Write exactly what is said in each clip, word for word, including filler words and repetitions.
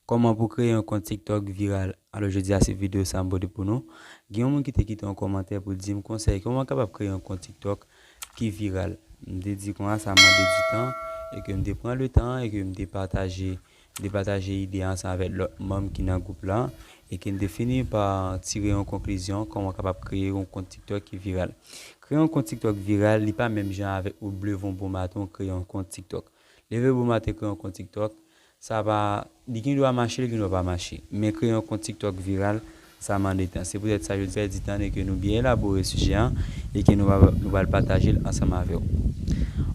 Kòman pou kreye yon kont TikTok viral? Alò, jodi a se videyo sa m pote pou nou. Gen yon moun ki te kite yon kòmantè pou l di m konsèy kòman w kapab kreye yon kont TikTok ki viral. M te di konsa sa mande di tan e ke m te pran le tan e ke m te pataje, m te pataje ide a ansanm avèk lòt manm ki nan gwoup la e ke m te fini pa tire yon konklizyon kòman w kapab kreye yon kont TikTok ki viral. Kreye yon kont TikTok viral, li pa menm jan avèk ou leve yon bon maten ou kreye yon kont TikTok. Leve bon maten, kreye yon kont TikTok, sa pa, li gen dwa mache, li gen dwa pa mache. Men kreye yon kont TikTok viral, sa mande tan. Se poutèt sa, jodi a, pèdi tan e ke nou byen elabore sijè an e ke nou va, nou pral pataje l ansanm avè w.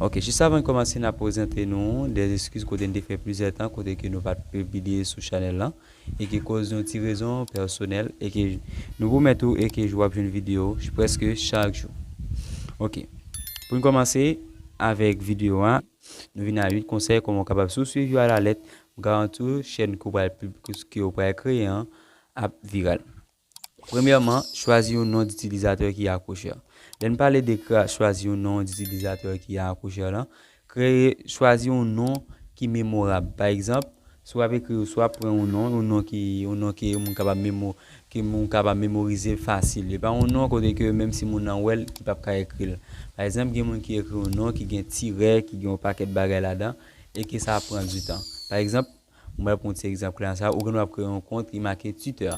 Ok, jis avan n kòmanse, n ap prezante nou de eskiz kote n te fè plizyè tan, kote ke nou pa t pibliye sou chanèl lan e ke koz yon ti rezon pèsonèl e ke nou pwomèt ou e ke w ap jwenn videyo prèske chak jou. Ok, pou n kòmanse avèk videyo a, nou vin a uit konsèy kòman w kapab, si w swiv yo alalèt, m garanti w chèn ke w pral pib-, ke w pral kreye an ap viral. Premyèman, chwazi yon non itilizatè ki akwochè. Lè n pale de kre-, chwazi yon non itilizatè ki akwochè lan, kreye, chwazi yon non ki memorab. Pa egzanp, si w ap ekri, si w ap pran yon non, yon non ki, yon non ke moun kapab memo-, ke moun kapab memorize fasil. E pa yon non kote ke menm si moun nan wè l, li p ap ka ekri l. Pa egzanp, gen moun ki ekri yon non ki gen tirè, ki gen yon pakèt bagay ladan, e ke sa ap pran di tan. Pa egzanp, mwen pran ti egzanp la sa, ou gen dwa ap kreye yon kont ki make Twitter.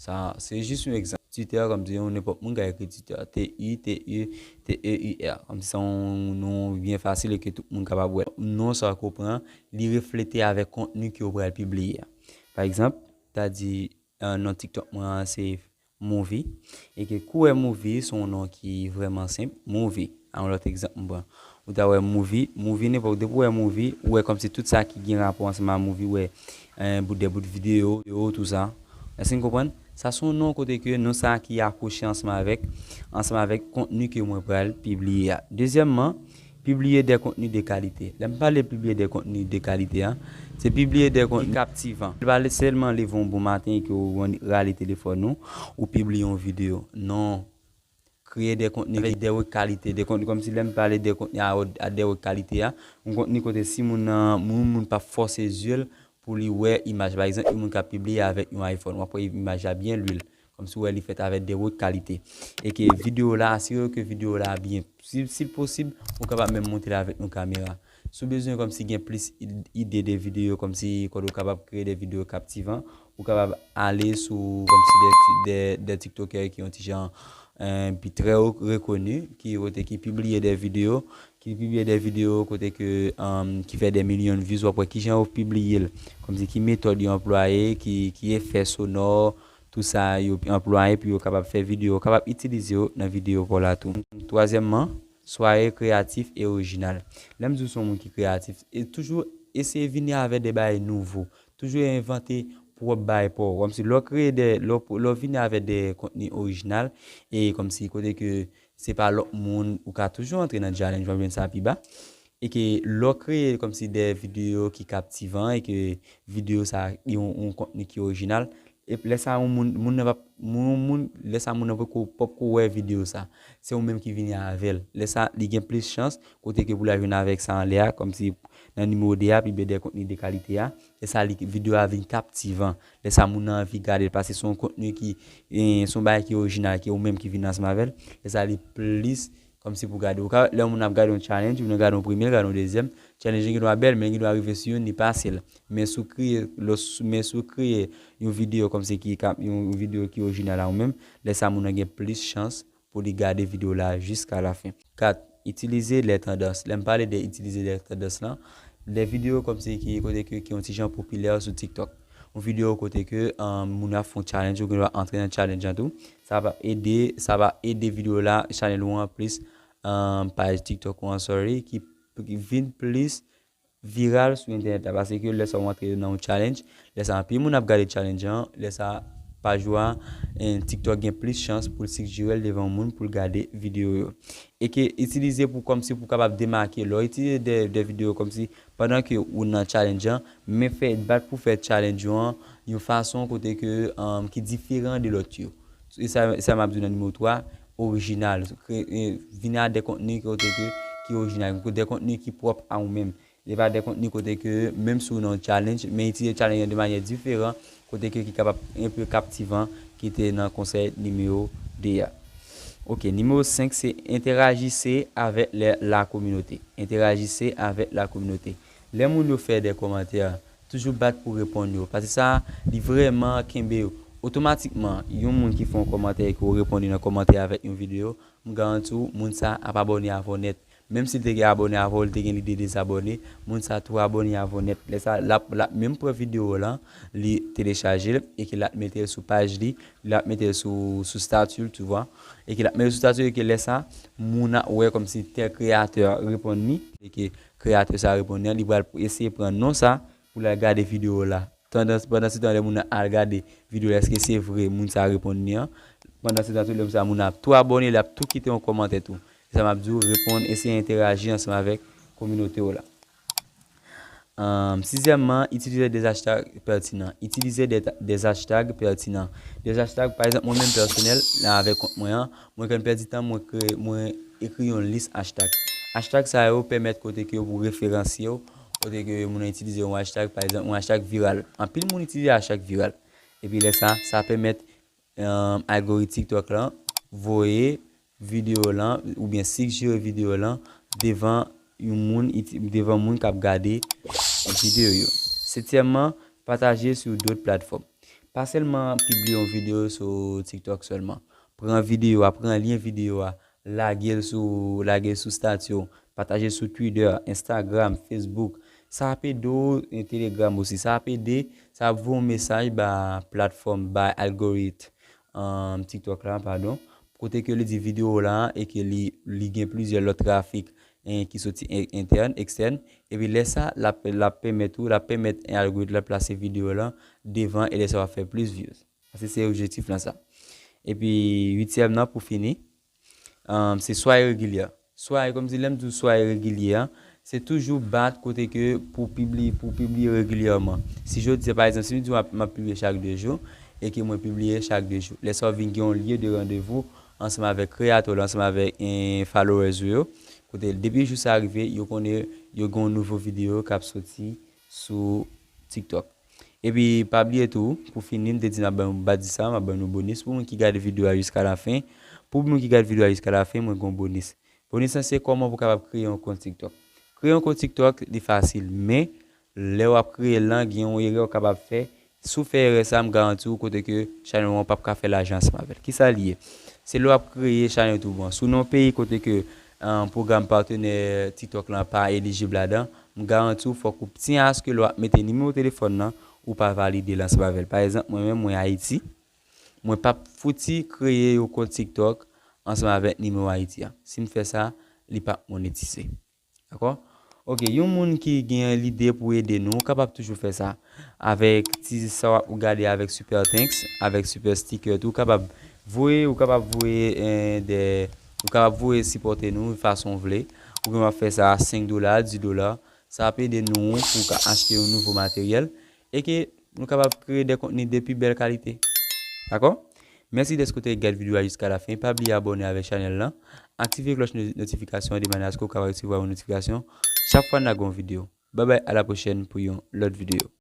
Sa, se jis yon egzanp. Twitter, kòmsi yon nenpòt moun ka ekri Twitter. T I T U T E U R. Kòmsi se yon non byen fasil e ke tout moun kapab wè. Non sa ke w pran, li reflete avèk kontni ke w pral pibliye a. Pa egzanp, ta di, eh, non TikTok mwen an se Movie. E ke koulè Movie se yon non ki vrèman senp. Movie. A yon lòt egzanp m pran. Ou ta wè Movie, Movie nenpòt, depi w wè Movie, ou wè kòmsi tout sa ki gen rapò ansanm a Movie, ou wè, eh, bout de bout videyo, yo, tou sa. Èske n konprann? Sa se yon non kote ke non sa ki akwoche ansanm avèk, ansanm avèk kontni ke mwen pral pibliye a. Dezyèmman, pibliye de kontni de kalite. Lè m pale pibliye de kontni de kalite a, se pibliye de kontni kaptivan. Se pa sèlman leve yon bon maten e ke w rale telefòn ou, ou pibliye yon videyo. Non. Kreye de kontni avèk de wot kalite, de kontni kòmsi lè m pale de kontni a, a de wot kalite a, yon kontni kote si moun nan, moun, moun p ap fòse zye l pou li wè imaj. Pa egzanp, yon moun k ap pibliye avèk yon iPhone, w ap wè imaj la byen lwil. Kòmsi w wè li fèt avèk de wot kalite. E ke videyo la, asire w ke videyo la byen. Si, si l posib, ou kapab menm monte l avèk yon kamera. Si w bezwen kòmsi gen plis id-, ide de videyo, kòmsi kote w kapab kreye de videyo kaptivan, ou kapab ale sou kòmsi de, de, de TikTokè ki yon ti jan, eh, pi trè rekoni, ki kote ki pibliye de videyo, ki pibliye de videyo kote ke, eh, ki fè de milyon views, w ap wè kijan yo pibliye l, kòmsi ki metòd yo anplwaye, ki, ki efè sonò, tou sa yo anplwaye pou yo kapab fè videyo, kapab itilize yo nan videyo pa w la tou. Twazyèmman, swaye kreyatif e orijinal. Lè m di w se yon moun ki kreyatif, e toujou eseye vini avèk de bagay nouvo. Toujou envante pwòp bagay pa w. Kòmsi lè w kreye de, lè w, lè w vini avèk de kontni orijinal, e kòmsi kote ke se pa lòt moun, ou ka toujou antre nan challenge, w ap jwenn sa pi ba. E ke lè w kreye kòmsi de videyo ki kaptivan, e ke videyo sa yon, yon kontni ki orijinal, e lè sa yon moun, moun nan p ap, moun, moun, lè sa moun nan poko, p ap ko wè videyo sa. Se ou menm ki vini avè l. Lè sa, li gen plis chans, kote ke pou l al jwenn avèk sa anlè a, kòmsi nan nimewo de a, pibliye de kontni de kalite a. Lè sa, li, videyo a vin kaptivan. Lè sa, moun nan anvi gade l, paske se yon kontni ki, eh, se yon bagay ki orijinal, ki ou menm ki vin ansanm avè l. Lè sa, li plis kòmsi pou gade. Ou ka, lè yon moun ap gade yon challenge, ou nan gade yon premye, l gade yon dezyèm, challenge gen dwa bèl, men gen dwa rive sou youn, li pase l. Men si w kreye, lè s-, men si w kreye yon videyo kòmsi ki ka, yon videyo ki orijinal a ou menm, lè sa moun nan gen plis chans pou li gade videyo la jiska lafen. Kat, itilize lè tandans. Lè m pale de itilize lè tandans lan, de videyo kòmsi ki kote ke, ki yon ti jan popilè sou TikTok. Yon videyo kote ke, um, moun ap fè yon challenge, ou gen dwa antre nan challenge an tou. Sa va ede, sa va ede videyo la, channel ou an plis, um, paj TikTok ou an, sorry, ki, ki vin plis viral sou entènèt la. Paske lè sa w antre nan yon challenge, lè sa anpil moun ap gade challenge an, lè sa pa jou a, eh, TikTok gen plis chans pou l sijere l devan yon moun pou l gade videyo yo. E ke itilize pou kòmsi pou kapab demake. Lè w itilize de, de videyo kòmsi pandan ke ou nan challenge an, men fè, bat pou fè challenge yo an yon fason kote ke, um, ki diferan de lòt yo. E sa, sa m ap di nan nimewo twa, orijinal. Kre-, e, vini a de kontni kote ke, ki orijinal, de kontni ki pwòp a ou menm. Li pa de kontni kote ke, menm si w nan yon challenge, men itilize challenge lan de manyè diferan, kote ke ki kapab enpe kaptivan, ki te nan konsèy nimewo de a. Ok, nimewo senk se interagissez avec la communauté. Interagissez avec la communauté. Lè moun yo fè de kòmantè, toujou bat pou reponn yo. Paske sa, li vrèman kenbe yo. Otomatikman, yon moun ki fè yon kòmantè e ke w reponn li nan kòmantè avèk yon videyo, m garanti w, moun sa ap abòne avè w nèt. Menm si l te gen abòne avè w, li te gen lide dezabòne, moun sa tou abòne avè w nèt. Lè sa, l ap, l ap menm pran videyo w lan, li telechaje l, e ke l ap mete l sou paj li, l ap mete l sou, sou stati l, tu vois. E ke l ap mete l sou stati l, e ke lè sa, moun ap wè kòmsi tèl kreyatè reponn li, e ke kreyatè sa reponn li an, li pral eseye pran non sa pou l al gade videyo w la. Pandan, pandan se tan, lè moun nan al gade videyo l, èske se vre moun sa reponn li an? Pandan se tan tou, lè moun sa, moun nan ap tou abòne, l ap tou kite yon kòmantè tou. Sa m ap di w, reponn, eseye entèraji ansanm avèk kominote w la. Ahn, sizyèmman, itilize des hashtags pertinents. Itilize des, des hashtags pertinents. Des hashtags, pa egzanp, mwen menm pèsonèl, la avèk kont mwen an, mwen konn pèdi tan, mwen kreye, mwen ekri yon lis hashtag. Hashtag sa yo pèmèt kote ke yo pou referansye w, kote ke moun nan itilize yon hashtag, pa egzanp, yon hashtag viral. Anpil moun itilize hashtag viral. Epi lè sa, sa pèmèt, ahn, algoritm TikTok lan voye videyo lan oubyen sijere videyo lan devan yon moun, iti-, devan moun k ap gade videyo yo. Setyèmman, pataje sou dòt platfòm. Pa sèlman pibliye yon videyo sou TikTok sèlman. Pran videyo a, pran lyen videyo a, lage l sou, lage l sou stati w, pataje sou Twitter, Instagram, Facebook. Sa ap ede w, e, Telegram osi. Sa ap ede, sa ap voye yon mesaj ba platfòm, ba algoritm, ahn, TikTok la, padon. Kote ke li di videyo w la e ke li, li gen plizyè lòt trafik, e, ki soti en-, entèn, ekstèn. Epi lè sa, l ap, l ap pèmèt ou, l ap pèmèt algoritm la plase videyo w la devan e lè sa w ap fè plis views. Paske se objektif lan sa. Epi uityèm nan pou fini, ahn, se swaye regilyè. Swaye, kòmsi lè m di w swaye regilyè an, se toujou bat kote ke pou pibli-, pou pibliye regilyèman. Si jodi a, pa egzanp, si m di w m ap, m ap pibliye chak de jou, e ke mwen pibliye chak de jou. Lè sa w vin gen yon lye de randevou ansanm avèk kreyatè w la, ansanm avèk, en, followers ou yo, kote depi jou sa rive, yo konnen yo gen yon nouvo videyo k ap soti sou TikTok. Epi pa bliye tou, pou fini, m te di m ap ban nou, m pa di sa, m ap ban nou bonis pou moun ki gade videyo a jiska lafen. Pou moun ki gade videyo a jiska lafen, mwen gen yon bonis. Bonis lan se kòman pou w kapab kreye yon kont TikTok. Kreye yon kont TikTok, li fasil, men lè w ap kreye l lan, gen yon erè w kapab fè. Si w fè erè sa, m garanti w kote ke chanèl ou an p ap ka fè lajan ansanm avè l. Kisa l ye? Se lè w ap kreye chanèl YouTube an. Si w nan yon peyi kote ke, ahn, pwogram patenè TikTok lan pa elijib ladan, m garanti w fòk ou tyen aske lè w ap mete nimewo telefòn nan, ou pa valide l ansanm avè l. Pa egzanp, mwen menm, mwen Ayiti, mwen p ap fouti kreye yon kont TikTok ansanm avèk nimewo Ayiti a. Si m fè sa, li p ap monetize. Dakò? Ok, yon moun ki gen lide pou ede nou, ou kapab toujou fè sa. Avèk ti sa w ap gade avèk super thanks, avèk super sticker tou, ou kapab voye, ou kapab voye, eh, de, ou kapab voye sipòte nou fason w vle. Ou gen dwa fè sa a senk dola, dis dola. Sa ap ede nou pou w ka achte yon nouvo materyèl e ke nou kapab kreye de kontni de pi bèl kalite. Dakò? Mèsi dèske w te gade videyo a jiska lafen. Pa bliye abòne avèk chanèl lan. Aktive klòch no-, notifikasyon an de manyè aske w kapab resevwa yon notifikasyon chak fwa n lage yon videyo. Babay, a la pwochèn pou yon lòt videyo.